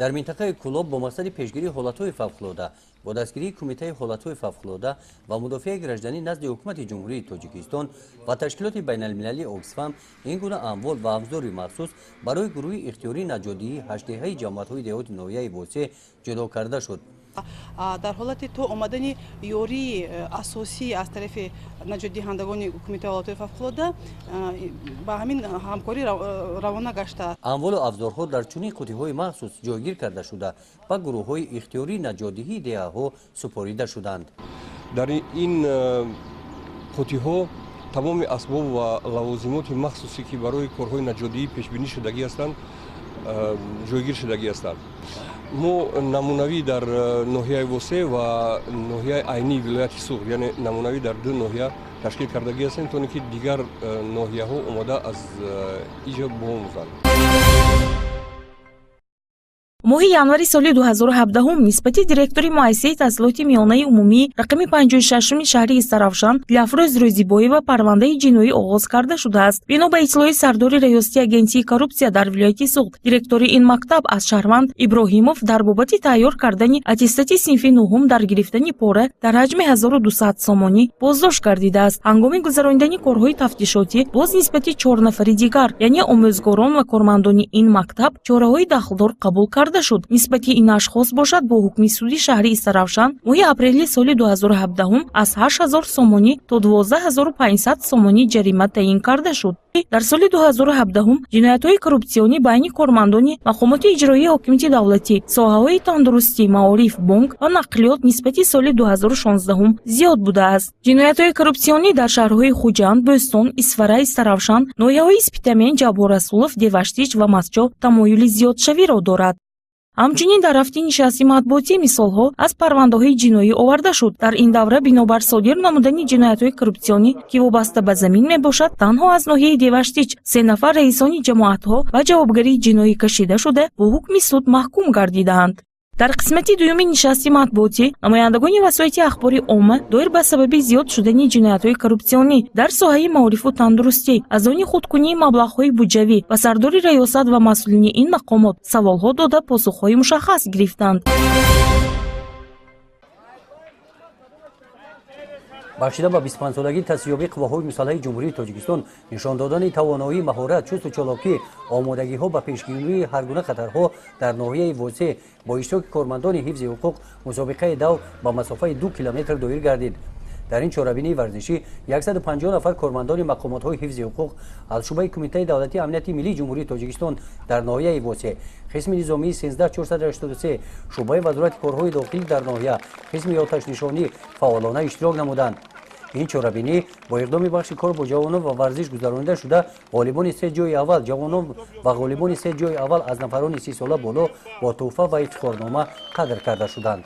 Дар минтақаи Кӯлоб бо мақсади пешгирии ҳолатҳои фавқулода бо дастгирии Кумитаи ҳолатҳои фавқулода ва мудофиаи гражданӣ назди Ҳукумати Ҷумҳурии Тоҷикистон ва ташкилоти байналмилалии Оксфам ин гуна амвол ва абзори махсус барои гурӯҳи ихтиёрии наҷотдиҳии ҳаштдеҳаи ҷамоатҳои деҳоти ноҳияи Восеъ ҷудо карда шуд. Дар ҳолати то омадани ёрии асосӣ аз тарафи наҷотдиҳандагони Кумитаи ҳолатҳои фавқулода ба ҳамин ҳамкорӣ равона гаштааст. Амволу абзорҳо дар чунин қутиҳои махсус ҷойгир карда шуда, ба гурӯҳҳои ихтиёрии наҷотдиҳии деҳаҳо супорида шуданд. Дар ин қутиҳо тамоми асбоб ва лавозимоти махсусе, ки барои корҳои наҷотдиҳӣ пешбинӣ шудагӣ ҳастанд, ҷойгир шудагӣ ҳастанд. Мо намунавӣ дар ноҳияи Восеъ ва ноҳияи Айнии вилояти Суғд, яъне намунавӣ дар ду ноҳия ташкил кардагӣ ҳастем, то ин ки дигар ноҳияҳо омода аз иҷо биомӯзанд. Моҳи январи соли 2017 нисбати директори муассисаи таҳсилоти миёнаи умумӣ рақами 56-уми шаҳри Истаравшан Дилафрӯз Рӯзибоева парвандаи ҷиноӣ оғоз карда шудааст. Бино ба иттилои сардори раёсати агентии коррупсия дар вилояти Суғд, директори ин мактаб аз шаҳрванд Иброҳимов дар бобати тайёр кардани аттестати синфи нуҳум дар гирифтани пора дар ҳаҷми 1200 сомонӣ боздошт гардидааст. Ҳангоми гузаронидани корҳои тафтишотӣ боз нисбати чор нафари дигар, яъне омӯзгорон ва кормандони ин мактаб, чораҳои дахлдор қабул карда шуд. Нисбати ин ашхос бошад, бо ҳукми суди шаҳри Истаравшан моҳи апрели соли 2017 аз 8000 сомонӣ то 12 500 сомонӣ ҷарима таъин карда шуд. Дар соли 2017 ҷиноятҳои коррупсионӣ байни кормандони мақомоти иҷроии ҳокимияти давлатӣ, соҳаҳои тандурустӣ, маориф, бонк ва нақлиёт нисбати соли 2016 зиёд будааст. Ҷиноятҳои коррупсионӣ дар шаҳрҳои Хуҷанд, Бӯстон, Исфара, Истаравшан, ноҳияҳои Спитамен, Ҷаббор Расулов, Деваштич ва Мастчоҳ тамоюли зиёдшавиро дорад. Ҳамчунин дар рафти нишасти матбуотӣ мисолҳо аз парвандаҳои ҷиноӣ оварда шуд. Дар ин давра бинобар содир намудани ҷиноятҳои коррупсионӣ, ки вобаста ба замин мебошад, танҳо аз ноҳияи Деваштич се нафар раисони ҷамоатҳо ба ҷавобгарии ҷиноӣ кашида шуда, бо ҳукми суд маҳкум гардидаанд. Дар қисмати дуюми нишасти матбуотӣ намояндагони васоити ахбори омма доир ба сабаби зиёд шудани ҷиноятҳои коррупсионӣ дар соҳаи маорифу тандурустӣ, аз они худкунии маблағҳои буҷавӣ ба сардори раёсат ва масъулини ин мақомот саволҳо дода, посухҳои мушаххас гирифтанд. Бахшида ба 25-солагии таъсисёбии Қувваҳои мусаллаҳи Ҷумҳурии Тоҷикистон, нишон додани тавоноӣ, маҳорат, чусту чолокӣ, омодагиҳо ба пешгирии ҳар гуна хатарҳо дар ноҳияи Восеъ бо иштироки кормандони ҳифзи ҳуқуқ мусобиқаи дав ба масофаи 2 километр доир гардид. Дар ин чорабинии варзишӣ 150 нафар кормандони мақомотҳои ҳифзи ҳуқуқ аз шӯъбаи Кумитаи давлатии амнияти миллии Ҷумҳурии Тоҷикистон дар ноҳияи Восеъ, қисми низомии 13483 шӯъбаи Вазорати корҳои дохилӣ дар ноҳия, қисми оташнишонӣ фаъолона иштирок намуданд. Ин чорабинӣ бо иқдоми бахши кор бо ҷавонон ва варзиш гузаронида шуда, ғолибони се ҷои аввал ҷавонон ва ғолибони се ҷои аввал аз нафарони 30-сола боло бо тӯҳфа ва ифтихорнома қадр карда шуданд.